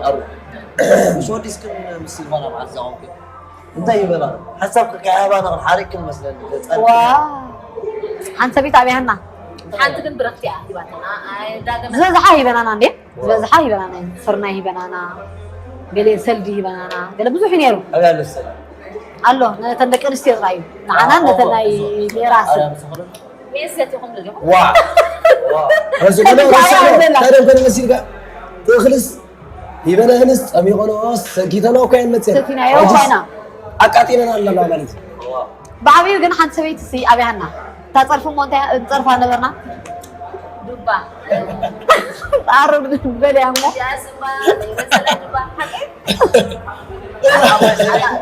ኣሩ። ምስ ወዲ እስክን ምስ ሲልቫና መዓዝ ዛቆምኩ? እንታይ ይበላ? ሓሳብ ከካያባ ነቕል ሓሪክ መስለኒ። ገጻ ዋ። ሓንተ ቤት ኣብያህና። ሓንቲ ግን ብረኽቲ እያ ሂባትና። ኣይ፣ ዳገና። ዝበዝሓ ሂበናና እንዴ? ዝበዝሓ ሂበናና እዩ። ስርናይ ሂበናና፣ ገለ ሰልዲ ሂበናና፣ ገለ ብዙሕ እዩ ነይሩ። ኣበይ ኣሎ ሰልዲ? ኣሎ፣ ነተን ደቂ ኣንስትዮ ጥራይ እዩ። ንዓናን ዋ፣ ነተን ናይ ዋ፣ ሜራስን። ኣረ፣ ምስኽርን? ሜስ ዘቲኹም ዶ ዲኹም? ዋ፣ ዋ። ረሱ ከብዲ ብሎ፣ ረሱ ዓያ ብሎ። ዘላ። ታዲያ እንኳን መሲልካ፣ ትእኽልስ ሂበናንስ፣ ጸሚቖኖስ፣ ሰኪተኖ እኮ እየን መጽየን። ሰኪናዮ ሕጅስ እኮ ኢና። ኣቃጢለና ኣለና ማለት እዩ። ዋ። ብዓብዩ ግን ሓንቲ ሰበይቲ ሲ ኣብያሃና። እታ ጸርፊ እሞ እንታይ ንጸርፋ ነበርና? ዱባ። ኣረ በልያ እሞ። ያ ስማ፣ ዘይበሰለ ዱባ። ሓቂ?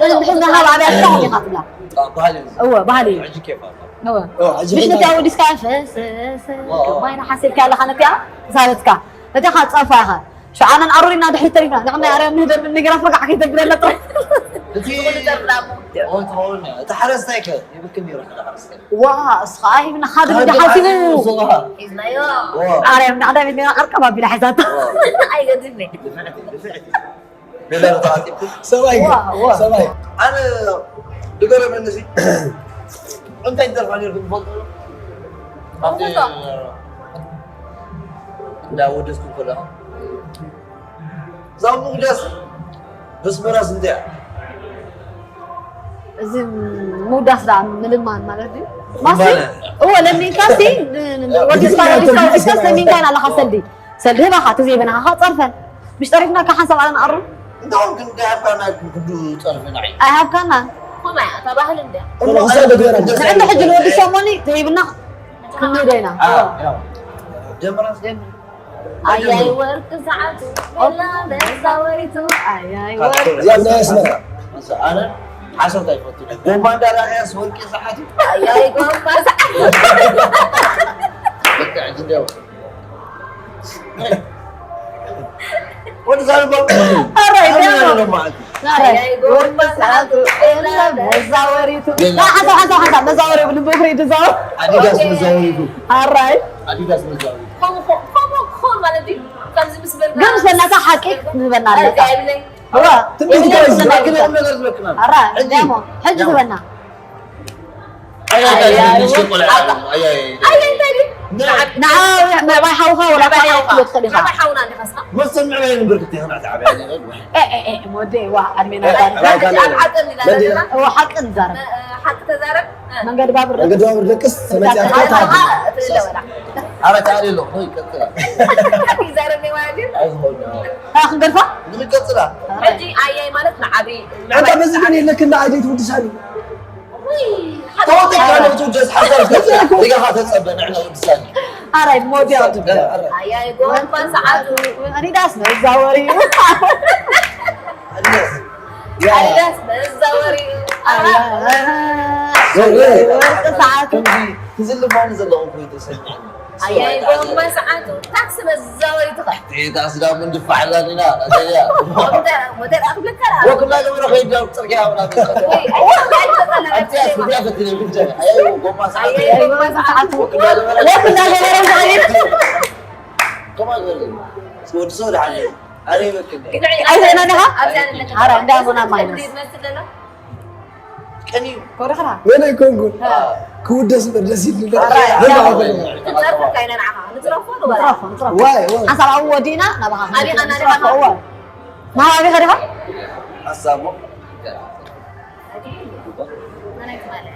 እንድሕር ናሃብ ኣብያ ትኾን ኢኻ ትብላ። ጣ-፣ ባህሊ እዩ። እወ፣ ባህሊ እዩ። ሕጂ ኬፍ ኣላ። እወ። እወ፣ ሕጂ ምሽ ኬፍ ነቲያ ኣላ። ወዲስካ ፈሰሰ፣ ዋ። ማይ ንሓሲብካ ኣለኻ ነቲያ ክሳበትካ። ነቲያ ካብ ጸርፋ ኢኻ። ሸዓነን ኣሮሪና ድሕሪት ተሪፍና። ንዕና ኣረ ንህደም ንግራት ረጋዕ ከይተብለና ጥራይ። እቲ ትኹል ዘርዳሙ። ኦ፣ ትኸውን። እቲ ሓረስታይ ከ? ይብክን ነይሩ ሓደ ሓረስታይ። ዋ፣ እስኻ ኣይብና ሓደ ሓደ ድሓሲቡ። ሓሲቡ ዝኸ? ሒዝናዮ። ዋ። ኣረ፣ ንዕዳ ቤት ነይራ ቀርቀብ ኣቢላ ሒዛቶ። ዋ። ኣይገድፍን። ድፍዕቲ፣ ድፍዕቲ። ቤላ ተዓጢብኩ። ሰብኣይ ከ? ዋ፣ ዋ። ሰብኣይ። ኣነ ድገረመኒ እዚ። እንታይ ትደርፋ ነይርኩም ትፈልጡ ዶ? ኣብቲ ትፈልጦ? እንዳ ወደስኩም ከለኹ። እዛ ምውዳስ በስመራ ስንት እያ? እዚ ምውዳስ ደኣ ምልማን ማለት ድዩ? ማሲ? ምልማን። እወ፣ ለሚንካ ሲ፣ ን-፣ ን-፣ ን-፣ ወዲ ግዜ ስፓራ ማለት ዲስካ፣ ነው። ወዲ ስፓራ ለሚንካ ኢና ኣለኻ ሰልዲ። ሰልዲ ህባኻ፣ እቲ ዘይበናኻ ኸኣ ጸርፈን። ምሽ ጠሪፍናካ ሓንሳብ ኣነ ንኣሩ? እንታውን ግን እንታይ ሃብካና ክንዱ ጸርፍና እዩ? ኣይሃብካናን። ኾማ እያ፣ እታ ባህሊ እንድያ። እሞ ክሳብ ኣነ ደገና። ንዕንዲ ሕጂ ንወዲ ሰሞኒ ተሂብና ክንህዶ ኢና። ኣ፣ ያው። ጀምራ። ጀምር። ኣያይ ወርቂ ሰዓቱ፣ ቤላ መዛወሪቱ። ኣያይ ወርቂ። እዚኣ ናይ ኣስመራ። ኣነ ሓሶት ኣይፈቱን። ጎማ እንዳረኣያስ ወርቂ ሰዓቱ። ኣያይ ጎማ ሰዓቱ። በቃ፣ ሕጂ እንዲያው። ወዲ ሳልባ። ኣራይ፣ ኣራይ፣ ደሞ። ኣራይ፣ ኣራይ። ኣያይ ጎማ ሰዓቱ፣ ቤላ መዛወሪቱ። ቤላ። ሓሳብ፣ ሓሳብ፣ ሓሳብ፣ መዛወሪ ብልቢ እግሪ ድዛው። ኣዲዳስ መዛወሪቱ። ኣራይ። ኣዲዳስ መዛወሪቱ። ከምኡ፣ ከምኡ ክኸውን ማለት ድዩ? ከምዚ ምስ በልና ግን ምስ በልናካ ሓቂ ንህበና ኣለካ። ኣይብለይ። እዋ፣ ትንቢት ሕጂ እንታይ እዩ? ትንቢት። ሕጂ ነገር ዝበክና። ኣራ፣ ሕጂ። ደሞ፣ ሕጂ ደሞ። ዝበና። ኣይ፣ ኣይ፣ ኣይ፣ ኣይ፣ ኣይ፣ ኣይ፣ ኣይ፣ ኣይ፣ ኣይ፣ ኣይ፣ ኣይ፣ እንታይ ድዩ? ንዓ-፣ ንዓ-፣ ምዕባይ ሓውኻ ወላ ንዕባይ ካልኣይ ሓውኻ። ክትወድቕ ኢኻ። ንዕባይ ሓውና እንዲኻ እስኻ? መሰል ምዕባይ ንብርክት ኢኻ፣ ናዕቲ ዓብያ ነገር። ኤ፣ ኤ፣ ኤ፣ ወደይ፣ ዋ፣ ኣድሜና ኣይ፣ ዛር-፣ ኣይ፣ ኣይ፣ ኣይ፣ ሓቂ ንዛረብ። መ-፣ ሓቂ ተዛረብ። መንገዲ ባቡር መንገዲ ባቡር ደቅስ ተመጽያ ኣይ፣ ትፈታ። ኣይ፣ ኣይ፣ ኣረ፣ ታሪ ኣለኹ፣ ይቀጥላ። ይዛረብ ኔዋ ግን? ኣይዝሆን። ኣረ፣ ክንገድፋ? ንክቀጥላ። ሕጂ ኣያይ ማለት ንዓቢ፣ ኣንታ በዚ ግን የለክና፣ ኣደይ ትውድሳኒ። ውይ፣ ተወደካ ሓቂ ነው፣ ትውደስ ሓሳብ ትወደስ። ዲጋኻ ተጸበ፣ ንዕና ውድሳኒ። ኣረ፣ ሞድያ። ኣረ፣ ኣረ። ኣያይ ጎማ ሰዓቱ። ኣዲዳስ መዛወሪ እዩ። ኣዲዳስ። ያ። ኣዲዳስ መዛወሪ እዩ። ኣረ። ኣረ። ወርቂ ሰዓቱ። ከምዚ ትዝልፋኒ ዘለኹም ኮይኑ ተሰሚዕኒ። ኣያይ ጎማ ሰዓቱ፣ ታክሲ መዛወሪትኻ። እታ ስዳሙ እንድፋዕ ኣላኒና፣ ናተያ። ሞተር፣ ሞተር ኣኽብለካ ደኣ። ወክ እናገበረ ከይድ ናብ ጽርግያ ምናምን። ወይ፣ ኣይ፣ ኣይ፣ ኣይ፣ ኣይ፣ ኣብቲ ኣስፍያ ፈትነ ብቻ። ኣያይ ጎማ ሰዓቱ። ኣያይ ጎማ ሰዓቱ። ወክ እናገበረ። ወክ እናገበረ ማለት። ከማን ገለ። ወዲ ሰው ደሓን እዩ። ኣረ ይበክል። ግን ኣይዘና ዲኻ? ኣብዚኣ ኣለካ። ኣረ፣ እንዳ ቡና ማይነስ። እንዴት መስል ደሎ? ቀንዩ። ኮረኽራ። መን ኣይኮንኩን። አ። ክውደስ እምበር ደስ ይብል። ኣረ፣ ኣረ፣ እንዳ ኣረ። ቡና። ክንጸርፈካ ኢና ንዓኻ። ንጽረፎ ንበላ። ንጽረፎ፣ ንጽረፎ። ዋይ፣ ዋይ። ሓንሳብ ኣብኡ ወዲእና ናባኻ ኣቢኻ ክንጽረፎ፣ ናባኻ። እወ። መሃብ ኣቢኻ ዲኻ? ሓሳቦ። መን ኣይትማልያ?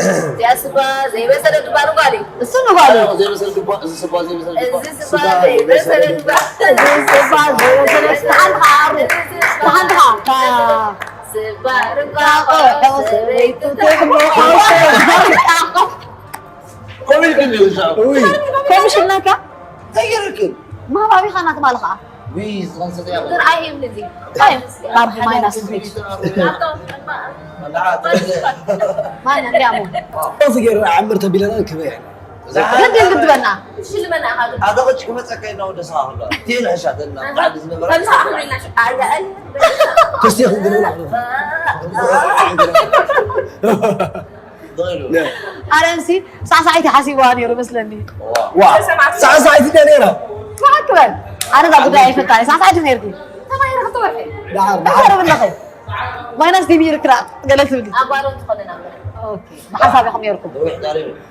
እዚኣ ስባ ዘይበሰለ ድባ ንጓል እዩ። እሱ ንጓል እዩ። ዘይበሰለ ድባ፣ እዚ ስባ ዘይበሰለ ድባ። እዚ ስባ ዘይበሰለ ድባ። እዚ ስባ ዘይበሰለ፣ ተሓንትኻ ኣሩ። ተሓንትኻ። ስባ ርጋ ቆልዑ ሰበይቱ ትሕሞ። ቆልዑ። ውይ። ከምሽነካ? ተይርክብ። ማባቢኻ ናትማልኻ። ውይ፣ ዝኸንሰ ጥያቄ። ግን ኣይህብን እዚ። ኣይ፣ ባብ ማይናስ ፊት። ማን እንዲያሞ? እዚ ገይሩ ዓምር ተቢለና ክበያ። ግድን ግድበና። ሽልመና ኢኻ ግን። ኣደቕች ክመጸካ ኢና ወደ ስኻ ክብላ። ቴን ሕሻ ተልና። ኣሃ። ብዓዲ ዝነበረ። ከምዚ ኣኽብሪና ሽ-፣ ኣይ፣ ኣይ። ክስቲ ክንግርና። ኣረምሲ ሳዕሳዒት ሓሲብዋ ነይሩ መስለኒ። ዋ፣ ሳዕሳዒት ድያ ነይራ? ብሓቂ በል። ኣነ እዛ ጉዳይ ኣይፈታን። ሳዕሳዕ ድዩ ነይርኪ? ተማሂረ ክልተ ወርሒ። ደሓር፣ ደሓር። ተዛረብ ኣለኺ። ማይናስ ዲቪ ይርክራ ገለ ትብሊ። ኣጓሎም ዝኾነ ናብ ኦኬ። ብሓሳብ ኢኹም ነይርኩም።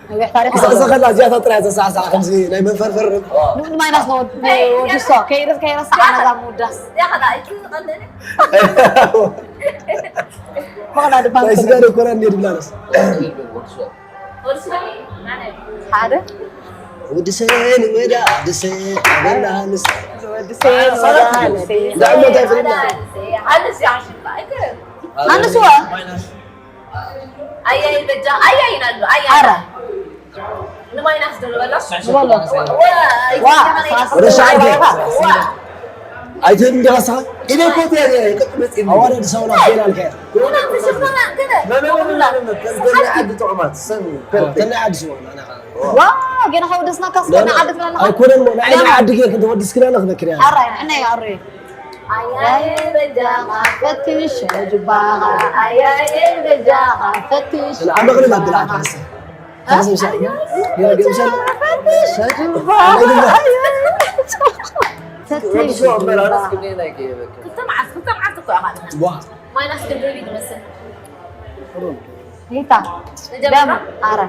ነዊሕ ታሪኽ እዛ ኣለዎ። እዛ ከላ እዚኣታ ጥራይ እዛ ሳዕሳዕ ከምዚ ናይ መንፈርፈር። ንምን ማይናስ ነው ወድሶ። ከይረስ-፣ ከይረሳዕ ኣነ እዛ ምውዳስ። እዚኣ ከላ እቲ ዝቐለለ። በኋላ ድማ ናይ ስጋ ደኮራ እንዴ ድብላነስ። ወዲ ስጋ? ሓደ። ወዲ ሰን ወዳ፣ ወዲ ሰን፣ ኣበላ ንስ። ወዲ ሰን ወዳ፣ ወዲ ሰን። ዳዕሞ እንታይ ፍልም? ኣነስ ያሽባ፣ ኣይከ-፣ ኣነስ ዋ? ኣያይ በጃ፣ ኣያይ ናሉ፣ ኣያይ። ኣረ። ንማይናስ ደሎ በሎ። ንበሎ። ዋ፣ ዋ፣ ዋ፣ ዋ። ርሻ ኣርገ። ዋ። ኣይትህብ እንዲኻ ንስኻ? ኢለ እኮ እየ፣ እየ፣ ቅጥ መጽእ ኢሉ። ኣዋርድ ሰውና ጌና ኣልከያ። ና፣ ተሸፈና፣ ገለ። መመ፣ መመ፣ መመ፣ ከም፣ ከም ናይ ዓዲ ጥዑማት፣ ሰም፣ ዋ፣ ፐርፌክት። ከም ናይ ዓዲ ሽወና፣ ናኻ። ዋ፣ ገና ከይወደስናካ፣ እስከ ናይ ዓዲ ትብለና። ኣይኮነን፣ ናይ ዓዲ ጌርክ እንተወዲስክና ንኽበክር እያ። ኣራይ፣ ሕነ እዩ፣ ኣሮይ። ኣያየ በጃኻ ፈትሽ ጅባኻ፣ ኣያየ በጃኻ ፈትሽ ንዓመ ክልል ኣብል ጅባኻ። ዓዲ ንስኻ። ዋ። ማይናስ ክንደይ ዝመስል? ሪታ፣ ንጀምር። ደም፣ ኣረ።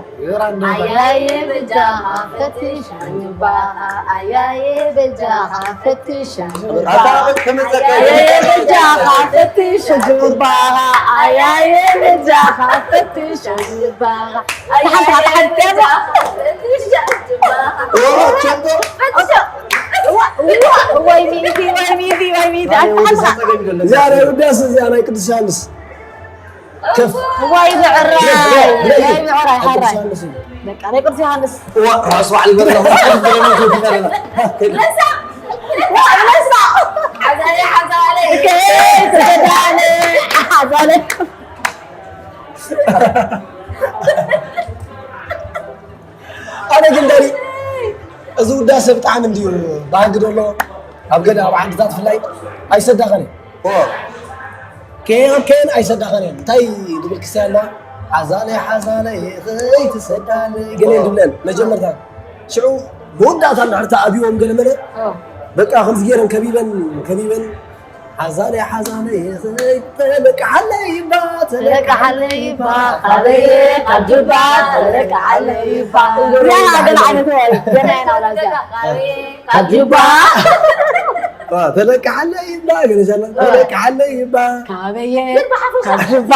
ኣያየ በጃኻ ፈትሽ ጅባኻ፣ ኣያየ በጃኻ ፈትሽ ጅባኻ። ኣታ ከመፀካ ኣያየ በጃኻ ፈትሽ ጅባኻ፣ ኣያየ በጃኻ ፈትሽ ጅባኻ። ሓንቲ፣ ሓንቲ፣ ሓንቲ፣ ያዛ። ኦ፣ ቸቦ። ዋ፣ ዋ፣ ወይ ሚቲ፣ ወይ ሚቲ፣ ወይ ሚቲ። ኣታ፣ ኣታ። እዚኣ ናይ ውዳሴ፣ እዚኣ ናይ ቅዱስ ዮሃንስ። ከፍ። ዋይ ምዕራይ፣ ዋይ ምዕራይ፣ ቅዱስ ሓራይ። ዮሃንስ እዩ። በቃ ናይ ቅዱስ ዮሃንስ። ዋ፣ ራሱ ባዕሉ ይበላ። ለሳ፣ ለሳ። ሓዛለ፣ ሓዛለ። ከይ፣ ተዳለ፣ ሓዛለ። ኣነ ግን ዳኒ፣ እዚ ውዳሴ ብጣዕሚ እንድዩ ባህጊ ደሎ። ኣብ ገለ ኣብ ዓድታት ብፍላይ ኣይሰዳኸን እዩ። ኦ። ከየን ኣብ ከየን ኣይሰዳኸን እየን። እንታይ ድብል ክስታይ ኣለዋ? ሓዛለይ፣ ሓዛለይ፣ ኸይትሰዳለይ፣ ገለ ኦ። ድብለን መጀመርታ። ሽዑ መወዳእታ እንድሕር ተኣብይዎም ገለ መለ፣ ኦ። በቃ ከምዚ ገይረን ከቢበን፣ ከቢበን፣ ሓዛለይ፣ ሓዛለይ፣ ኸይተለቅሓለይ እባ፣ ተለቅሓለይ እባ፣ ካበየ ካብ ጁባ፣ ተለቅሓለይ እባ። እዚኣ ገለ ዓይነት ወይ፣ ገና ኢና ወላ እዚኣ። ካብ ጁባ። ዋ፣ ተለቅሓለይ እባ፣ ገለ ሻላ፣ ተለቅሓለይ እባ። ካበየ ካብ ጁባ።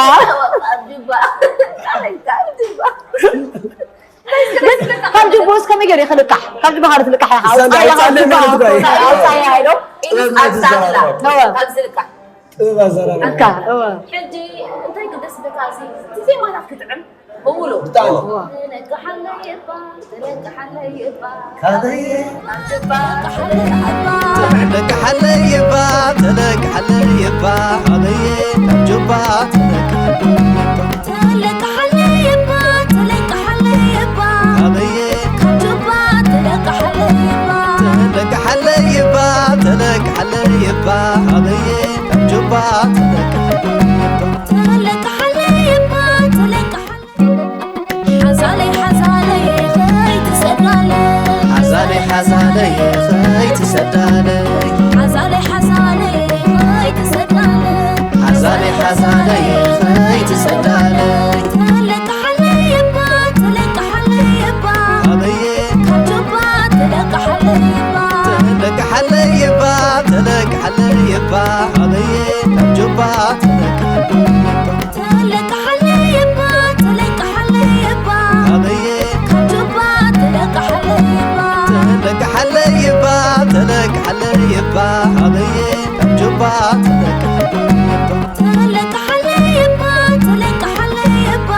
ካብ ጁባ። ካብ ጁባ። ካብ ጁባ ውስጥ ከመይ ገይሩ ይኽልቃሕ? ካብ ጁባ ካልእ ትልቃሕ ኢኻ። እሳ ኣውፃያ ካብ እንዳውፃለ ጁባ፣ ማለት እኮ እዩ። ኣውፃያ ኢሎም። ጥበብ ናይ ኣውፃያ ትዛረብ። እወ። ካብ ዝልቃሕ። ጥበብ ኣዘራርባ። ኣካ፣ እወ። ሕጂ እንታይ ግደስ በታ እዚ፣ እቲ ዜማታት ክጥዕም፣ እውሎ። ብጣዕሚ። እወ። ተለቅሓለይ እባ፣ ተለቅሓለይ እባ። ካበየ? ካብ ጁባ። ተለቅሓለይ እባ፣ ተለቅሓለይ እባ። ካበየ? ካብ ጁባ። ተለቅሓለይ እባ። ተለቅሓለይ እባ፣ ተለቅሓለይ እባ። ኣበየ? ካብ ጁባ ተለቅሓለይ እባ። ተለቅሓለይ እባ፣ ተለቅሓለይ እባ። ኣበየ? ካብ ጁባ ተለቅሓለይ እባ። ተለቅሓለይ እባ፣ ተለቅሓለይ። ሓዛለይ፣ ሓዛለይ፣ ከይትሰዳለይ። ሓዛለይ፣ ሓዛለይ፣ ከይትሰዳለይ። ሓዛለይ፣ ሓዛለይ፣ ከይትሰዳለይ። ሓዛለይ ሓዛለይ ከይትሰዳለይ። ተለቅሓለይ እባ፣ ተለቅሓለይ እባ። ኣበየ? ካብ ጁባ ተለቅሓለይ እባ። ተለቅሓለይ እባ፣ ተለቅሓለይ እባ። ኣበየ? ካብ ጁባ ተለቅሓለይ እባ። ተለቅሓለይ እባ፣ ተለቅሓለይ እባ። ኣበየ? ካብ ጁባ ተለቅሓለይ እባ። ተለቅሓለይ እባ፣ ተለቅሓለይ እባ። ኣበየ? ካብ ጁባ ተለቅሓለይ እባ። ተለቅሓለይ እባ፣ ተለቅሓለይ እባ።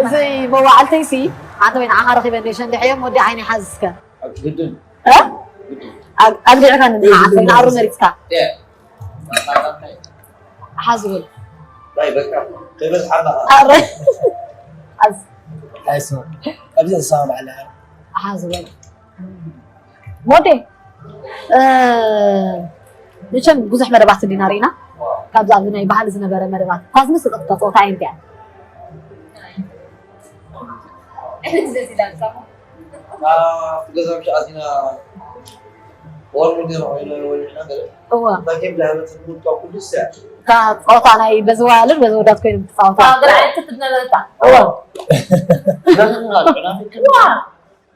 እዚ መዋዕልተይሲ ኣንተ ወይ ንዓኻ ረኺበ እንደ ሸንድሕዮም ወዲ ዓይኒ ሓዝ እስከ። ግድን። እ? ኣግ-፣ ኣግሊዕካኒ ንዓኻ ወይ ንኣሩ መሪጽካ። የ። ሓዝ በል። ዳይ በቃ። ከይበዝሓና። ኣረ። ሓዝ። ኣይስማ። ኣብዚ ንሰማማዕ ኣለና። ሓዝ በል። ሞዴ፣ እ፣ መቸም ብዙሕ መደባት እንዲና ርኢና። ካብዚ ኣብዚ ናይ ባህሊ ዝነበረ መደባት። እታ ዝምስጥ እታ ጸወታ ኣየንቲያ? ኣብቲ ገዛ ምሽ ኣዚና ወርሙ ገይሩ ኮይኑ ወሊዕና ገለ። እዋ። እንታይ ጌም ዳህበት ሙልቷ ኩሉ ስያ። እታ ጸወታ ናይ በዚ ዋልድ በዚ ወዳት ኮይኖም ትጻወታ። ኣዎ፣ ገለ ዓይነት ትፍት ነበረታ። እዋ። እዋ።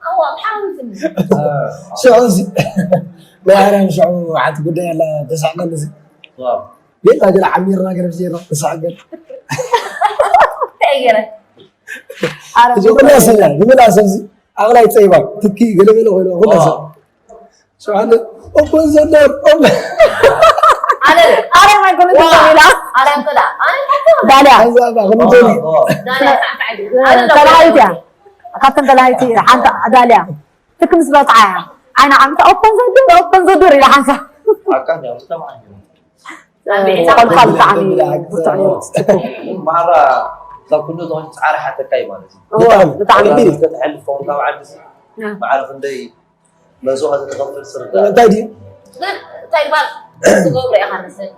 እዋ፣ ብሓራም ዝም። ሽዑ እዚ ናይ ሓራም ሽዑ ሓንቲ ጉዳይ ኣላ ተሳዕቀኒ እዚ። ዋው። ጌታ ገለ ዓሚርና ገለ ብዜሮ ተሳዕቀኒ። እንታይ ገይረ? ኣረ፣ እዚ ኩላ ሰብ እያ፣ ንመላ ሰብ እዚ ኣቕላይ ጸይባ፣ ትኪ ገለ ገለ ኮይኑ ኩላ ሰብ። ዋው። ሽዑ ሓደ ኦፖን ዘደር፣ ኦፖን። ኣነ፣ ኣረ፣ ማይ ኮነ ዋ። ተባሂላ። ኣረ፣ እንተ ደኣ፣ ኣነ፣ እንታይ ትብል? ዳልያ። ከዛ ባ፣ ከምቶ ዋው፣ ዋው። ዳልያ፣ ሳዕሳዕ እዩ። ኣነ፣ ተላሃይት እያ። ካብተን ተላሃይቲ ሓንቲ ዳልያ ትክ ምስ በጽዓ እያ ዓይና ዓምታ ኦፖን ዘድር፣ ኦፖን ዘድር ኢላ ሓንሳ። ኣካ እንዲያ፣ ብጣዕሚ ዓሚሩ። ቆልቋል ብጣዕሚ ብርቱዕ ነይሩ። ማራ ካብ ኩሉ ዝኾነ ጻዕሪ ሓተካ እዩ ማለት እዩ። እዎ፣ ብጣዕሚ። ብጣዕሚ። ከተሕልፍ ከውን ካብ ዓዲ እ። ማዕረ ክንደይ መስዋእቲ ትኸፍል ስርዳ። እንታይ ድዩ? ግን እንታይ ይባል? ትገብሮ ኢኻ ንስን።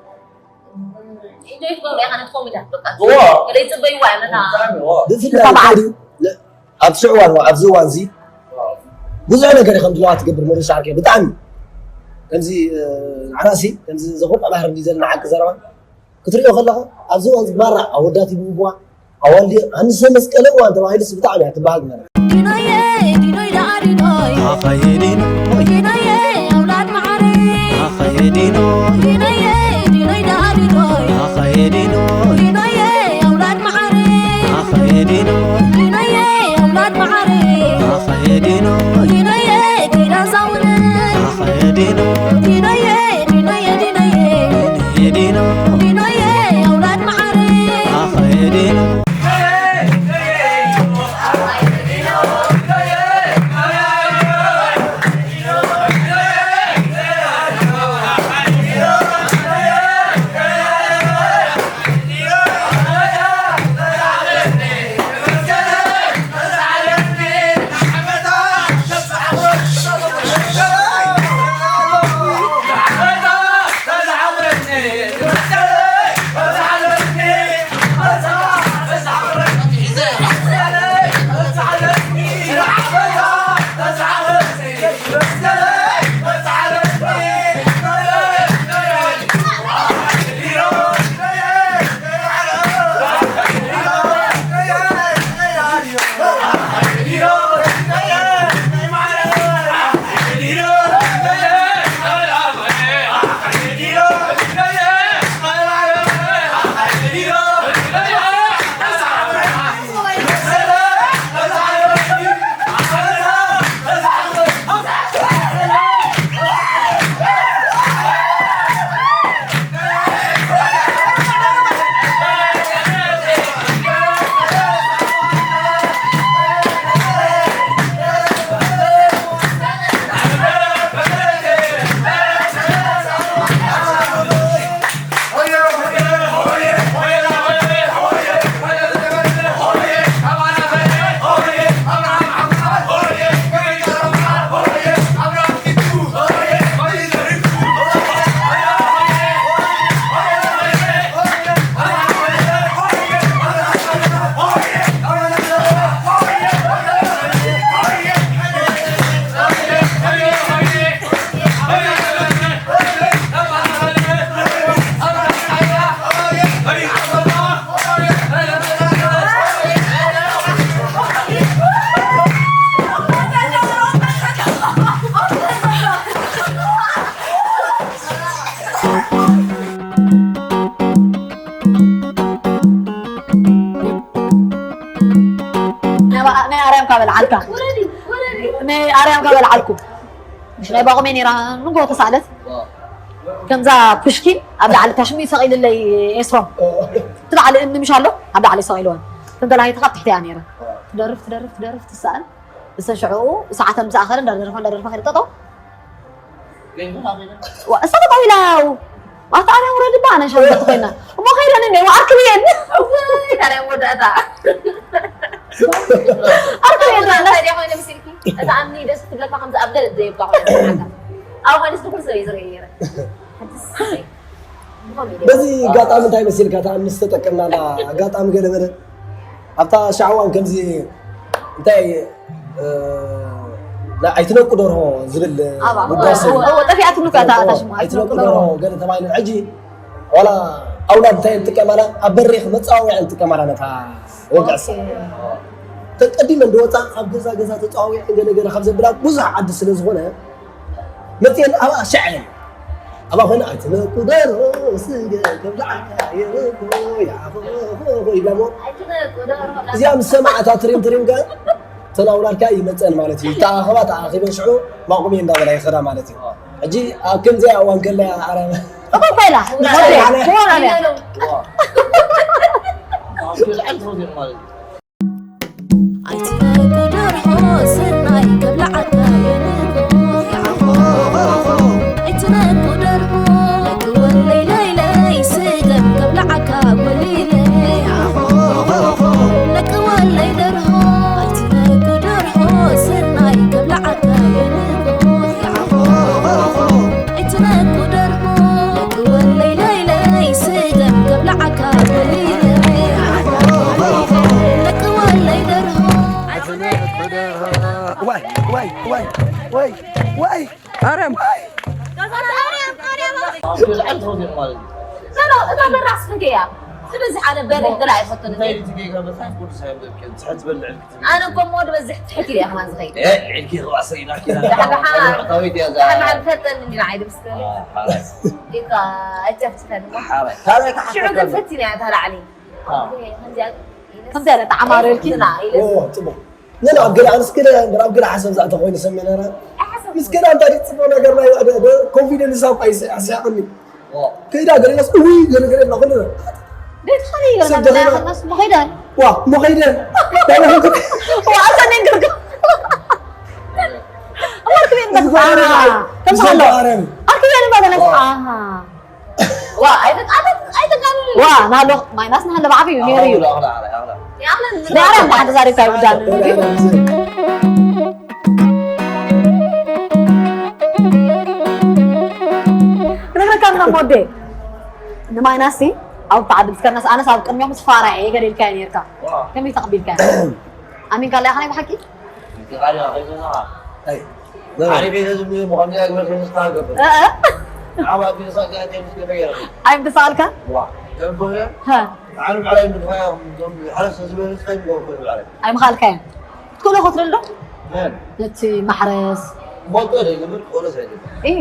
ኢንጆይ ትገብሮ ኢኻ ነቲ ኮሜድያ በቃ። እዎ። ገለ ይጽበይዋ እዮም ነታ። ብጣዕሚ እዎ። ብፍላይ ብጣዕሚ። እንታይ ድዩ? ለ-፣ ኣብቲ ሽዑ እዋን፣ ኣብዚ እዋን እዚ ብዙሕ ነገር ከም ዝለዋ ትገብር መሪሳ ዓርከይ። ብጣዕሚ ከምዚ፣ እ፣ ንዓናሲ ከምዚ ዘኹርዕ ባህሪ እንዲ ዘለና ሓቂ ዘረባ ክትሪኦ ከለኻ ኣብዚ እዋን እዚ ማራ ኣወዳት ይብህጉዋ። ኣዋልድ ኣንሰ መስቀለ እዋን ተባሂሉስ ብጣዕሚ እያ ትበሃል ማለት። ዲኖየ፣ ዲኖይ ደኣ ዲኖይ። ኣኸየ ዲኖይ። ዲኖየ፣ ኣውላድ መዓረይ። ኣኸየ ዲኖይ። ዲኖየ፣ ዲኖይ ደኣ ዲኖይ። ኣኸየ ዲኖይ። ዲኖየ፣ ኣውላድ መዓረይ። ኣኸየ ዲኖይ። ዲኖየ፣ ኣውላድ መዓረይ። ኣኸየ ዲኖይ። ዲኖየ፣ ዲዳ ሳውነ። ኣኸየ ዲኖይ። ዲኖየ፣ ዲኖየ፣ ዲኖየ። ዲኖ። ዲኖየ፣ ኣውላድ መዓረይ። ኣኸየ ዲኖ። ናይ ኣርያም ካበል ዓልካ ናይ ኣርያም ካበል ዓልኩ ምሽ ናይ ባቑሜ ነይራ ንጎ ተሳለት ከምዛ ፑሽኪን ኣብ ላዕሊ ታሽሚ ሰቒልለይ ኤስሮም ትላዕሊ እምኒ ምሽ ኣሎ ኣብ ላዕሊ ሰቒልወን ተንተላሂትካ ኣብ ትሕቲ እያ ነይራ ትደርፍ ትደርፍ ትደርፍ ትሰኣል እሰ ሽዑ ሰዓተ ምሳኣ ከረ እንዳደረፋ እንዳደረፋ ከደ ጠጠው እሳ ጠጠው ኢላ ኣታ ኣነ ውረድ ባ ኣነ ሸወት ኮይና እሞ ከይደን እንደ ኣርክብየን ኣርክብየን ኣታ ዲያ ኮይነ ምስልኪ እታ ኣምኒ ደስ ትብለካ ከምዚ ኣብ ገለ ዘይብካ ኮይነ ኣብ ሃንስ ድኩል ሰብ ይዝርኢ ነይረ በዚ ኣጋጣሚ እንታይ መሲልካ እታ ኣምኒ ዝተጠቀምናላ ኣጋጣሚ ገለ በለ ኣብታ ሻዕዋን ከምዚ እንታይ ኣይትነቁ ደርሆ ዝብል ጠፊኣትሉ ኣይትነቁ ደርሆ ገለ ተባሂሉ ሕጂ ዋላ ኣውላድ እንታይ ንጥቀማላ ኣብ በሪኽ መፃወያ ንጥቀማላ ነታ ወግዕሳ ተቀዲመ እንደወፃ ኣብ ገዛ ገዛ ተፃዋዊዐ ገለ ገለ ካብ ዘብላ ብዙሕ ዓዲ ስለ ዝኾነ መፅኤን ኣብኣ ሸዐ ኣብኣ ኮይነ ኣይትነቁ ደርሆ ስገ ከብላዓካ የበጎ ይብላ እሞ እዚኣ ምስ ሰማዕታ ትሪም ትሪም ከ ተናውላልካ ይመፀን ማለት እዩ። ተኣኸባ ተኣኺበን ሽዑ ማቑሚ እንዳበላ ይኸዳ ማለት እዩ። ሕጂ ኣብ ከምዚኣ እዋን ከለያ ኣረመ ተቐበላ ወደ ወራለ ኣይትነቁ ደርሆ ሰናይ ከብልዓካ የንጎ ኣይትነቁ ደርሆ ለክወለይ ለይለይ ስገም ከብልዓካ ወሊለይ ለክወለይ ደርሆ ኣይትነቁ ደርሆ ሰናይ ከብልዓካ የንጎ ኣይትነቁ ደርሆ ለክወለይ ለይለይ ስገም ከብልዓካ ወሊለይ ለክወለይ ደርሆ ዋይ ዋይ ዋይ ዋይ ዋይ ኣረም እታ በራስ ክንደያ ትበዝሕ ኣነ በርህ ገላ ኣይፈቱን ኣነ እኮ እሞ ዝበዝሕ ትሕት ኢለ ከማን ዝኸይድ ፈጠን እንዲና ዓይደ ምስ ኢካ ኣይጨፍጭፈን ሽዑ ግን ፈቲና እያ ታላዕሊ ከምዚያ ኢለ ተዓማረልኪ ጽቡቕ ግን ኣብ ገለ ኣንስ ገለ እምበር ኣብ ገለ ሓሳብ ዝኣተ ኮይኑ ሰሚዐ ነረ ምስገና እንታይ ጽቡቕ ነገር ናይ ኮንፊደንስ ኣብ ኣይስያቕኒ ከይዳ ገለናስ እውይ ገለ ገለ እና ኩሉ ደይትኸኒ ይገርና ሰብ ደኸና። ገለናስ ምኸይዳን ዋ እሞ ከይደ ዋኣሰ ነንግርክ ኣማርክ ቤት መስ ኣሃ ከምሳሎ ኣርክ ቤት መስ ኣሃ ዋ ኣይተቃለል ኣይተቃለል ዋ ናሎ ማይናስ ናለ ባዕቢ እዩ ነይሩ እዩ ዳራ እንዳ ሓንቲ ዛሪብካ ይውዳን ንብረካ ምናም ወደ ንማይናሲ ኣብ ተዓዲ ምስከርናስ ኣነስ ኣብ ቅድሚኦም ምስ ፋራ እየ ገዲልካዮ ነርካ ከመይ ተቐቢልካዮ ኣሚንካ ኣለያ ከናይ ብሓቂ ዓሪፍ እየ ዝብል ምዃኑ እያ ግበር ከይምስካ ገብር እእ ዓባ ቢልካ ከይምስካ ገይረ ኣይምተሳኣልካ ዋ ከምቦያ ሃ ዓለም ዓላይ ምድፋያ ዞም ሓረስ ዝበለስ ከይምገው ኮይኑ ዓለም ኣይምኻልካዮ ክትክእሎ ክትብል ዶ መን ነቲ ማሕረስ ሞቶ ዘይግብር ክእሎ ዘይግብር እይ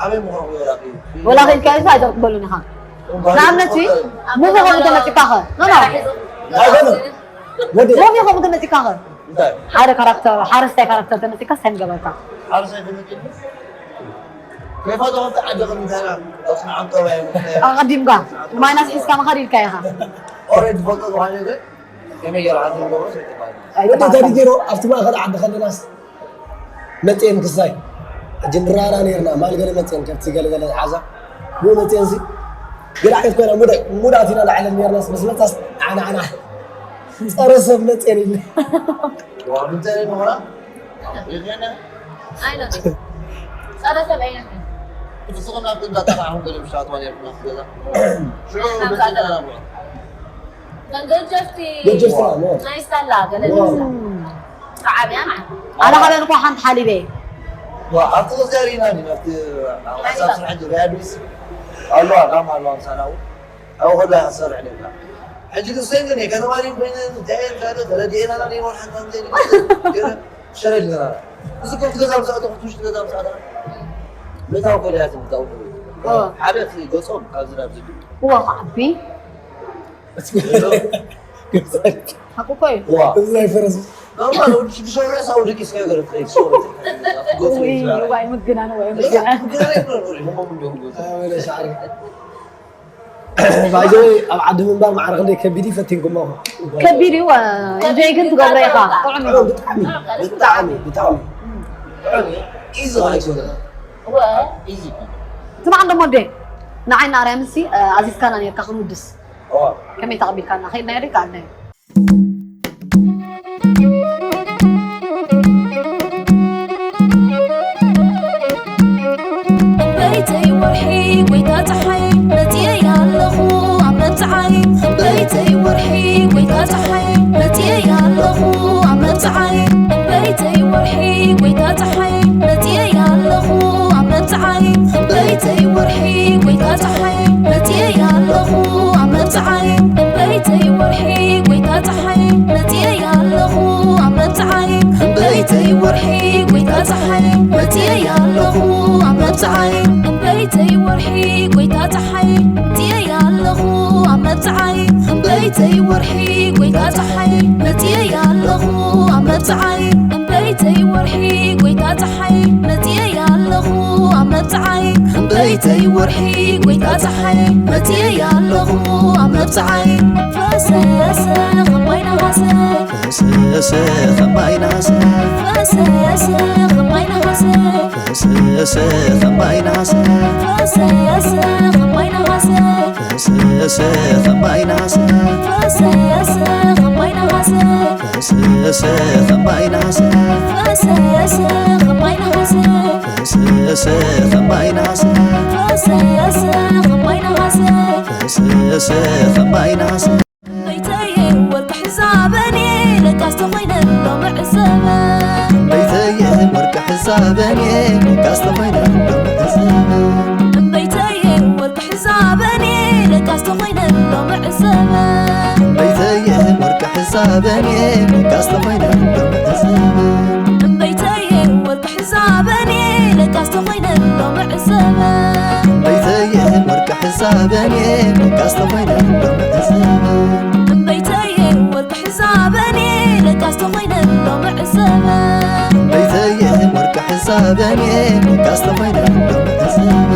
ኣበይ ምዃኑ ይወላቂ ወላ ከይልካ ኢልካ ኣይተቕበሉን ኢኻ ንኣብነት ሙቪ ከምኡ ተመፂካ ኸ ኖ ኖ ወደ ሙቪ ከምኡ ተመፂካ ኸ እንታይ ሓደ ካራክተር ሓረስታይ ካራክተር ተመፂካ እንታይ ምገበርካ ሓረስታይ ተመፂ ከይፋቶ ከምቲ ዓዲ ከምንታና ኣስማዓም ጠባይ ኣቐዲምካ ማይናስ ሒዝካ ምኻድ ኢልካ ኢኻ ኦሬንጅ ፎቶ ዝኾነ ግን ከመይ ገይሩ ዓዲ ዝገብሮ ሰይጣን ወደ ተዲጌሮ ኣብቲ ማእኸል ዓዲ ከለናስ መፅኤን ክሳይ ሕጂ ንራራ ነርና ማል ገለ መፅኤን ከብቲ ገለገለ ዝሓዛ ብኡ መፅኤን ሲ ገለ ዓይነት ኮይና ሙዳት ኢና ንዓለም ነርናስ ምስ መፃስ ዓና ዓና ፀረ ሰብ መፅኤን ኢለ ምንታይ ምኾና ኣይነቱ ጸረ ሰብ ኣይነቱ ፍጹም ናብ ጥንቃቄ ኣሁን ገለ ምሻት ማለት ነው ገዛ ሽዑ ከም ገጀፍቲ ገጀፍቲ ነው ናይ ስታላ ገለ ዓብያ ማለት ኣነ ካበን እኳ ሓንቲ ሓሊበ ኣብቲ ገዛሪ ኢና ዲ ኣብቲ ሓሳብ ስራሕ ጅሪያ ዱስ ኣለዋ ጋም ኣለዋ ምሳናው ኣብ ከላ ሓሳብ ርዕደካ ሕጂ ግን ሰይግን ከተማሪ ኮይነ እንታይ ተረዲኤና ና ወርሓን ከምዘይ ሸረድ ገና እዚ ኮፍ ገዛ ምሳእተ ኩቱሽ ገዛ ምሳእተ ምእታው ከልያት ምታው ሓደ እቲ ገጾም ካብዚ ናብ ዝብል እዋ ክዓቢ ሓቁ እኮ እዩ። እዚ ናይ ፈረስ ኖርማል ወዲ ሽዱሽተ ወርሒ ሳው ደቂስ ከገረ ትሬድ ሶ ገጹ ወይ ምግናን ወይ ምግናን ግራ ይብሎ ህሞም እንዲሁም ገጹ ኣበለ ሳዕሪ ባይዘወይ ኣብ ዓዲ ምንባር ማዕረ ክንደይ ከቢድ እዩ ፈቲንኩሞ ከቢድ እዩ። እንጆይ ግን ትገብሮ ኢኻ ጥዑም እዩ። ብጣዕሚ ብጣዕሚ ብጣዕሚ ኢዚ ኣይኮነ ኢዚ ትማዓን ደሞ ደ ንዓይ ንኣርያምሲ ኣዚዝካና ነርካ ክንውድስ ከመይ ተቐቢልካና ከይድና ሪካ ኣለ በይተይ ወርሒ ጎይታ ፀሓይ መፅየ ኣለኹ ኣብ መብፅዓይ በይተይ ወርሒ ጎይታ ፀሓይ መፅየ ኣለኹ ኣብ መብፅዓይ በይተይ ወርሒ ጎይታ ፀሓይ መፅየ ኣለኹ ኣብ መብፅዓይ በይተይ ወርሒ ጎይታ ፀሓይ መፅየ ኣለኹ ኣብ መብፅዓይ በይተይ ወርሒ ጎይታ ፀሓይ መፅየ ኣለኹ ኣብ መብፅዓይ በይተይ ወርሒ ጎይታ ፀሓይ መፅየ ኣለኹ ኣብ መብፅዓይ በይተይ ወርሒ ጎይታ ፀሓይ መፅየ ኣለኹ ኣብ መብፅዓይ በይተይ ወርሒ ጎይታ ፀሓይ መፅየ ኣለኹ ኣብ መብፅዓይ በይተይ ወርሒ ጎይታ ፀሓይ መፅየ ኣለኹ ኣብ መብፅዓይ በይተይ ወርሒ ጎይታ ፀሓይ መፅየ ኣለኹ ኣብ መብፅዓይ ፈሰሰ ከማይ ነሃሰ ፈሰሰ ከማይ ነሃሰ ፈሰሰ ከማይ ነሃሰ ፈሰሰ ከማይ ነሃሰ ፈሰሰ ከማይ ነሃሰ ፈሰሰ ከማይ ነሃሰ ፈሰሰ ከማይ ነሃሰ ፈሰሰ ከማይ ነሃሰ ፈሰሰ ከማይ ነሃሰ ፈሰሰ ከማይ ነሃሰ ፈሰሰ ከማይ ነሃሰ ፈሰሰ ከማይ ነሃሰ በይተይ ወርቂ ሕሳበኒ ለካስ ተኾይነ ሎሚ ዕሰበ በይተየ ወርቂ ሕሳበኒ ለካስ ተኾይነ ሎሚ ዕሰበ እምበይተይ ወርቂ ሕሳበኒ ለካስ ተኾይነ ሎሚ ዕሰበ በይተየ ወርቂ ሕሳበኒ ለካስ ተኾይነ ሎሚ ዕሰበ እምበይተይ ወርቂ ሕሳበኒ ለካስ ተኾይነ ሎሚ ዕሰበ በይተየ ወርቂ ሕሳበኒ ለካስ ተኾይነ ሎሚ ዕሰበ እምበይተይ ወርቂ ሕሳበኒ ለካስ ተኾይነ ሎሚ ዕሰበ በይተየ ወርቂ ሕሳበኒ ለካስ ተኾይነ ሎሚ ዕሰበ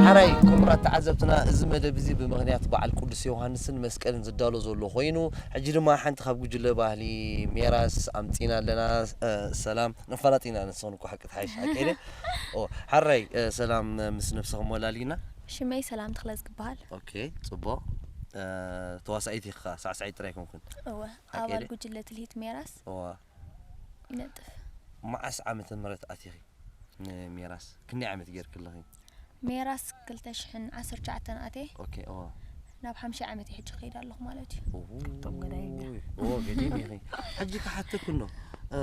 ሓራይ ክቡራት ተዓዘብትና፣ እዚ መደብ እዚ ብምኽንያት በዓል ቅዱስ ዮሃንስን መስቀልን ዝዳሎ ዘሎ ኮይኑ፣ ሕጂ ድማ ሓንቲ ካብ ጉጅለ ባህሊ ሜራስ ኣምጺና ኣለና። እ፣ ሰላም ነፋላጢና ንስኹም እኮ ሓቂ ትሓይሽ ሓቂ ኢለ። ኦ፣ ሓራይ፣ እ፣ ሰላም ምስ ነብስኹም ወላሊና። ሽመይ ሰላም ተኽለ ዝግበሃል። ኦኬ፣ ጽቡቕ። እ፣ ተዋሳኢት ኢኻ፣ ሳዕሳዒት ጥራይ ኮንኩን። እወ፣ ሓቂ ኣባል ድዩ? ጉጅለ ትልሂት ሜራስ እዋ። ይነጥፍ። መዓስ ዓመተ ምህረት ኣቲኺ ንሜራስ? ክንደይ ዓመት ጌርኪ ኣለኺ? ሜራስ ክልተ ሽሕን ዓሰርተ ትሽዓተን ኣትየ ኦኬ፣ እዋ። ናብ ሓምሻይ ዓመት ሕጂ ከይድ ኣለኹ ማለት እዩ። ኦሆ፣ ኦ፣ ገዲም ኢኺ። ሕጂ ክሓተኩ እንዶ፣ እ፣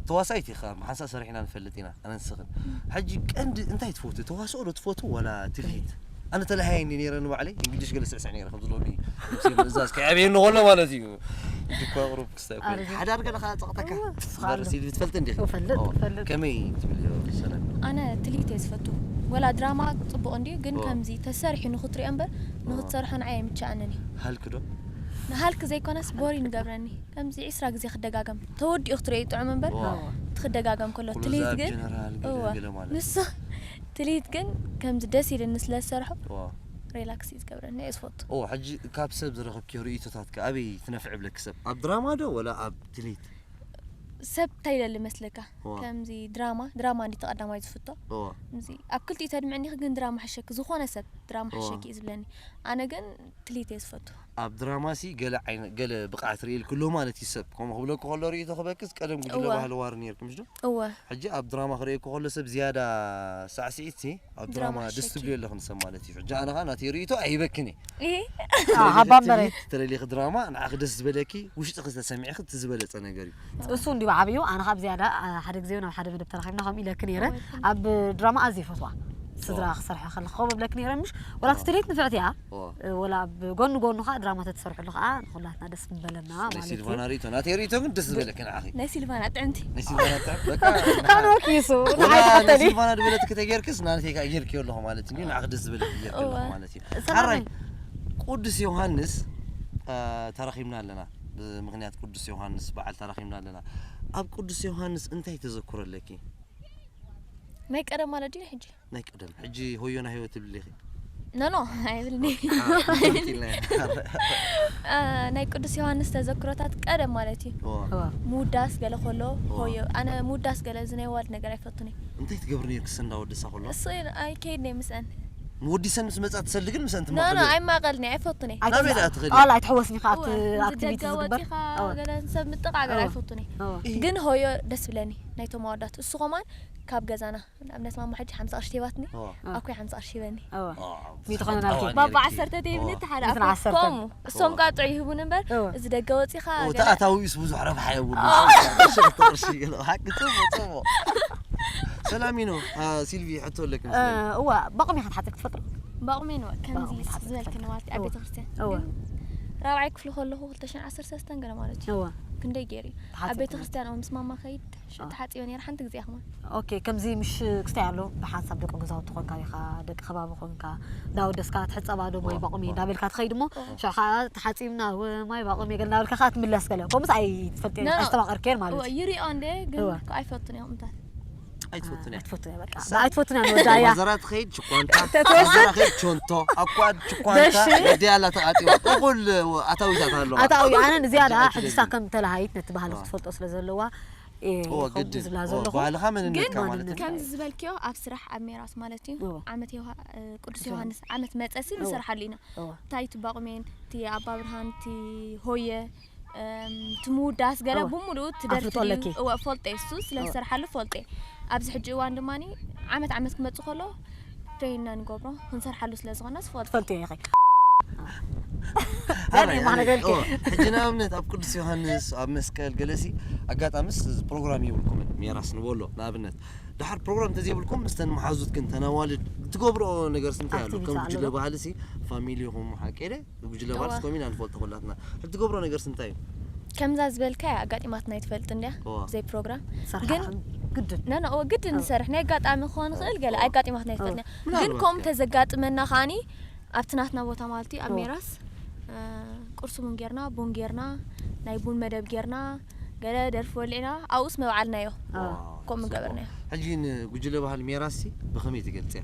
ተዋሳኢት ኢኻ፣ ሓንሳእ ሰሪሕና ንፈልጥ ኢና፣ ኣነ ንስኽን። ሕጂ ቀንዲ እንታይ ትፈቱ? ተዋስኦ ዶ ትፈቱ ወላ ትልሂት? ኣነ ተለሃየኒ ነይረ ንባዕለይ፣ እንግሊሽ ገለ ስዕስዕ ነይረ፣ ከም ዝብለኒ፣ ምእዛዝ ከይዕበየኒ ከሎ ማለት እዩ። ሕጂ እኳ ቁሩብ ክስታይ ኮይኑ። ኣረ። ሓዳር ገለ ከኣ ጸቕጠካ? እወ፣ እምበር እስኻሉ። ሲልቪ ትፈልጢ እንዲኺ? እፈልጥ፣ ኦ፣ እፈልጥ። ከመይ ትብልዮ ሰላም? ኣነ ትልሂት እየ ዝፈቱ። ወላ ድራማ ጽቡቕ እንድዩ፣ ግን ኦ። ከምዚ ተሰሪሑ ንኽትሪኦ እምበር፣ ኦ። ንኽትሰርሖ ንዓይ ኣይምችኣንን እዩ። ሃልክ ዶ? ንሃልክ ዘይኮነስ ቦሪን ይገብረኒ። ከምዚ ዒስራ ግዜ ክደጋገም። ተወዲኡ ክትሪኦ ይጥዑም እምበር፣ ኦ። እቲ ክደጋገም ከሎ። ኩሉ ትልሂት እዛ ግን፣ ጀነራል ገለ እወ። ገለ ማለት። ንሱ፣ ትልሂት ግን ከምዚ ደስ ኢልኒ ስለ ዝሰርሖ፣ ኦ። ሪላክስ እዩ ዝገብረኒ፣ እየ ዝፈቱ። ኦ፣ ሕጂ ካብ ሰብ ዝረኸብክዮ ርእይቶታት ከ ኣበይ ትነፍዒ ብለኪ ሰብ? ኣብ ድራማ ዶ ወላ ኣብ ትልሂት? ሰብ እንታይ ይደሊ መስለካ? ዋ። ከምዚ ድራማ፣ ድራማ እንዲ ተቐዳማይ ዝፍቶ። ዋ። ከምዚ ኣብ ክልቲኡ ተድምዕኒ ኢኺ ግን ድራማ ሕሸኪ፣ ዝኾነ ሰብ ድራማ ዋ። ሕሸኪ እዩ ዝብለኒ። ኣነ ግን ትልሂት እየ ዝፈቱ። ኣብ ድራማ ሲ ገለ ዓይነ ገለ ብቕዓት ርእየልኩ ኣለኹ ማለት እዩ። ሰብ ከምኡ ክብለኩ ከሎ ርእይቶ ክበክስ ቀደም ጉጅለ እወ። ባህሊ ዋር ነርኩም ሽዶ? እወ ሕጂ ኣብ ድራማ ክርእየኩ ከሎ ሰብ ዝያዳ ሳዕስዒት ሲ ኣብ ድራማ ድራማ ደስ ኣሸኪ። ትብሉ ኣለኽን ሰብ ማለት እዩ። ሕጂ ኣነ ኸኣ ናተይ ርእይቶ ኣይበክን እየ። ይሄ ሃባም በረ ተለሊኺ ድራማ ንዓኺ ደስ ዝበለኪ ውሽጥኺ ዝተሰሚዕኺ እቲ ዝበለጸ ነገር እዩ። እሱ እንዲ ብዓብዩ ኣነ ካብ ዝያዳ ሓደ ግዜ ናብ ሓደ መደብ ተራኺብና ከምኡ ኢለክ ነይረ። ኣብ ድራማ ኣዝየ ይፈትዋ ስድራ ክሰርሐ ከለኹ ከምኡ ብለክ ነይረ። ምሽ ወላ ትትሌት ንፍዕቲ እያ። ኦ ወላ ብጎኒ ጎኑ ከዓ ድራማ ተትሰርሕሉ ከዓ ንኩላትና ደስ ምበለና ናይ ማለት እዩ። ሲልቫና ርእይቶ ናተይ ርእይቶ ግን ደስ ዝበለኪ ንዓኺ። ናይ ሲልቫና ጥዕምቲ ናይ ሲልቫና ጥዕምቲ በቃ ካን ወኪሱ ወላ ንዓይ ናይ ተኸተሊ ሲልቫና ድበለት ከተጌርክስ ናተይ ከዓ ጌርክዮ ኣለኹ ማለት እዩ። ንዓኺ ደስ ዝበለኪ ጌርኪ ኣለኹ እወ። ማለት እዩ። ሰላም ሓራይ እዩ። ቅዱስ ዮሃንስ አ፣ ተራኺብና ኣለና። ብምኽንያት ቅዱስ ዮሃንስ በዓል ተራኺብና ኣለና። ኣብ ቅዱስ ዮሃንስ እንታይ ተዘክሮ ኣለኪ? ናይ ቀደም ማለት ድዩ ሕጂ? ናይ ቀደም ሕጂ ሆዮና ህይወት ትብሊ ኢኺ። ኖ ኖ ኣይብልኒ። አ፣ ከምቲ ኢልና ኢና። አ፣ ናይ ቅዱስ ዮሃንስ ተዘክሮታት ቀደም ማለት እዩ። ኦ፣ እወ። ምውዳስ ገለ ከሎ ኦ። ሆዮ ኣነ ምውዳስ ገለ እዚ ናይ ዋልድ ነገር ኣይፈቱን እየ። እንታይ ትገብሪ ነርክስ እንዳወደሳ ከሎ? እሱ ኣይከይድን እየ ምስአን። ምወዲሰን ምስ መጻ ትሰልግን ምስአን ኖ ኖ ትማኸሪ? ኣይማቐልን እየ ኣይፈቱን እየ። ናበይ ደኣ ትኸዲ? ኣላ ኣይትሕወስኒ ከኣ ኣብቲ እወ፣ ኣክቲቪቲ ደገ ዝግበር ወፂኻ እወ። ገለ ሰብ ምጥቓዕ ገለ እወ። ኣይፈቱን እየ። እወ። እህ። ግን ሆዮ ደስ ብለኒ ናይቶም ኣወዳት እሱ ኸማን ካብ ገዛና ንኣብነት ማማ ሕጂ ሓምሳ ቅርሺ ሂባትኒ ኦ፣ ኣኩይ ሓምሳ ቅርሺ ሂበኒ ኦ፣ ሚእቲ ኾነ ጸዋዕ ናልኪ። ነርኪ። ባባ ዓሰርተ ተይብኒ እቲ ሓደ ሚእትን ኣኩይ ዓሰርተን። ከምኡ እሶም ኦ። ቃጥዑ ይህቡኒ እምበር እወ። እዚ ደገ ወፂኻ ኦ፣ ገለ ተኣታዊ ዩስ ብዙሕ ረብሓ የብሉ። ሽርጥ ቅርሺ ገለ ሓቂ ጽቡቕ ጽቡቕ። ሰላም ኢኖ፣ አ፣ ሲልቪ ሕቶ ኣለኪ እ፣ መስለኒ። እወ ባቕሚ ኢኻ ትሓጽብ ትፈልጥ? ባቕሚ ነው ከምዚ ባቕሚ ስቕ ሓፂር ዝበልክኒ ማለት እዩ ኣብ እወ። ቤተክርስትያን እወ። ግን ራብዓይ ክፍሊ ከለኹ ክልተ ሽሕን ዓሰርተ ሰለስተን ገለ ማለት እዩ እወ ክንደይ ገይሩ እዩ ኣብ ተሓፂርክኒ። ቤተክርስትያን ኦ ምስ ማማ ከይድ አ። ተሓፂበ ነይረ ሓንቲ ግዜ እያ ከማን ኦኬ ከምዚ ምሽ ክስታይ ኣሎ ብሓንሳብ ደቂ ገዛውቲ ኮንካ ኢኻ ደቂ ከባቢ ኮንካ እንዳወደስካ ትሕፀባ ዶ ማይ ኦ፣ ባቑሚ ኦ። እንዳበልካ ትኸይድ እሞ ኦ። ሽዑ ከዓ ተሓፂብና ወ ማይ ባቑሚ ገለ እንዳበልካ ከዓ ትምለስ ገለ ከምኡስ ኣይትፈልጥ ኖ፣ ኖ። ኣይስተማቐርክየን ማለት እወ እዩ ይሪኦ እንደ ግን እወ። እኮ ኣይፈቱን እዮም እምታት ኣይትፈቱን እያ። ኣይትፈቱን እያ በቃ ሳ- ኣይትፈቱን እያ ንወዳ እያ ማዘራ ትኸይድ ችኳንታ ተትወስድ? ማዘራ ኸይድ ቾንቶ ኣኳ ችኳንታ ደሽ። ወዲያ ኣላ ተዓጢዋ እኹል ኣታዊታት ኣለዋ። ኣታዊ ኣነ እዚያዳ ሕጂ ሕጅሳ ኣይትደሊ። ከም ተላሃይት ነቲ ባህሊ ዋ። ክትፈልጦ ስለ ዘለዋ እየ ኦ ከምኡ ግድን ዝብላ ኦ፣ ዘለኹ ባህልኻ መንነትካ ግን ማለት እዩ። ከምዚ ዝበልክዮ ኣብ ስራሕ ኣብ ሜራስ ማለት እዩ እወ። ዓመት ዮሃ- እ፣ ቅዱስ ዮሃንስ። ዮሃንስ ዓመት መፀሲ እወ። ንሰርሓሉ ኢና እወ። እንታይ እቲ ባቑሜን እቲ ኣባ ብርሃን እቲ ሆየ እም፣ እቲ ምውዳስ ገለ እወ። ብምሉኡ እቲ ኣፍልጦ ደርፊ ድዩ ኣለኪ። እወ ፈልጠ እሱ ስለ እወ። ዝሰርሓሉ ፈልጠ ኣብዚ ሕጂ እዋን ድማ ዓመት ዓመት ክመፅእ ከሎ ትሬን ኢና ንገብሮ ክንሰርሓሉ ስለ ዝኾነ ዝፈልጠ ትፈልጥዮ ኢኺ ኣራይ፣ ዘርኢ ማዕነ ኣነ- ገልኪ። ኦ፣ ሕጂ ንኣብነት ኣብ ቅዱስ ዮሃንስ ኣብ መስቀል ገለሲ ኣጋጣምስ ፕሮግራም የብልኩምን ሜራስ ንበሎ ንኣብነት ድሓር ፕሮግራም እንተዘይብልኩም ምስተን መሓዙትክን ተናዋልድ ትገብርኦ ነገር ስንታይ ኣሎ ኣክቲቪቲ ከም ኣሎ ጉጅለ ዶ? ባህልሲ ፋሚሊ ይኹም ሓቂ ደ ጉጅለ እዋ። ባህልሲ ኮሚና ንፈልጦ ኩላትና ሕጂ ትገብሮ ነገር ስንታይ እዩ ከምዛ ዝበልካ ኣጋጢማትና ይትፈልጥ እንድያ እዋ። ብዘይ ፕሮግራም ሰርሓ ግን ግድን ነ- ኦ፣ ግድን እዋ። ንሰርሕ ናይ ኣጋጣሚ ክኾን ይኽእል ገለ እዋ። ኣጋጢማትና ይፈልጥና ምናልባት ግን ከምኡ ከ- ተዘጋጥመና ከዓኒ ኣብቲ ናትና ቦታ ማለት እዩ ኣብ እዋ። ሜራስ እ፣ ቁርሲ ቡን ጌርና ቡን ጌርና ናይ ቡን መደብ ጌርና ገለ ደርፊ ወሊዕና ኣብኡስ መብዓልናዮ እዋ። ዋው፣ ከምኡ ጽቡቕ። ገበርናዮ ሕጂ ንጉጅለ ባህሊ ሜራሲ ብኸመይ ትገልጽያ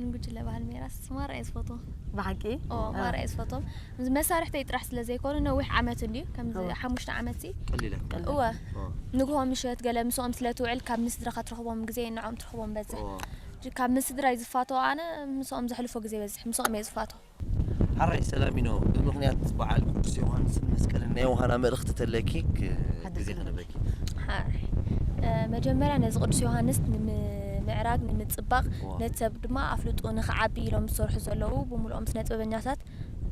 ንጉጅለ ባህል ሜራስ ማራ እየ ዝፈትዎ ብሓቂ ኦ ማራ እየ ዝፈትዎም እዚ መሳርሕተይ ጥራሕ ስለ ዘይኮኑ ነዊሕ ዓመት እንድዩ ከምዚ እወ። ሓሙሽተ ዓመት ሲ ቀሊለ እወ ኦ፣ ንግሆ ምሸት ገለ ምስኦም ስለ ትውዕል ካብ ምስ ስድራኻ ትረኽቦም ግዜ ንዖም ትረኽቦም በዝሕ ኦ፣ ካብ ምስ ስድራይ ዝፋተዎ ኣነ ምስኦም ዘሕልፎ ግዜ በዝሕ ምስኦም እየ ዝፋተዎ ሓራይ ሰላሚኖ ብምኽንያት በዓል ቅዱስ ዮሃንስን መስቀልን ናይ ዮሃና መልእኽቲ ተለኪ ክ- ሓደ ግዜ ግዜ። ክህበኪ ሓራይ እ፣ መጀመርያ ነዚ ቅዱስ ዮሃንስ ንምምዕራግ ንምፅባቕ ዋ። ነቲ ሰብ ድማ ኣፍልጦ ንኽዓቢ ኢሎም ዝሰርሑ ዘለዉ ብምልኦም ስነ ጥበበኛታት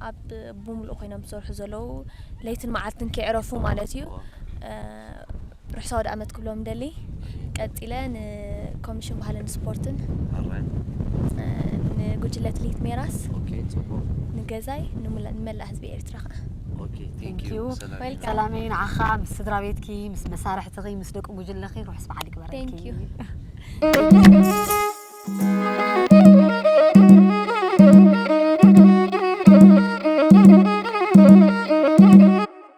ኣብ ብምልኡ ኮይኖም ዝሰርሑ ዘለዉ ለይትን መዓልትን ከይዕረፉ ማለት እዩ ዋ። እ፣ ርሑስ ኣውደ ኣመት ክብሎም ደሊ ቀፂለ ንኮሚሽን ባህልን ስፖርትን ሓራይ እ፣ ንጉጅለ ትልሂት ሜራስ ኦኬ ጽቡቕ ንገዛይ ንሙላ- ንመላእ ህዝቢ ኤርትራ ከዓ ኦኬ thank Thank you you። ሰላም Welcome። ሰላመይ ንዓኻ ምስ ስድራ ቤትኪ ምስ መሳርሕትኺ ምስ ደቂ ጉጅለኺ ርሑስ በዓል ይግበረልኪ Thank you።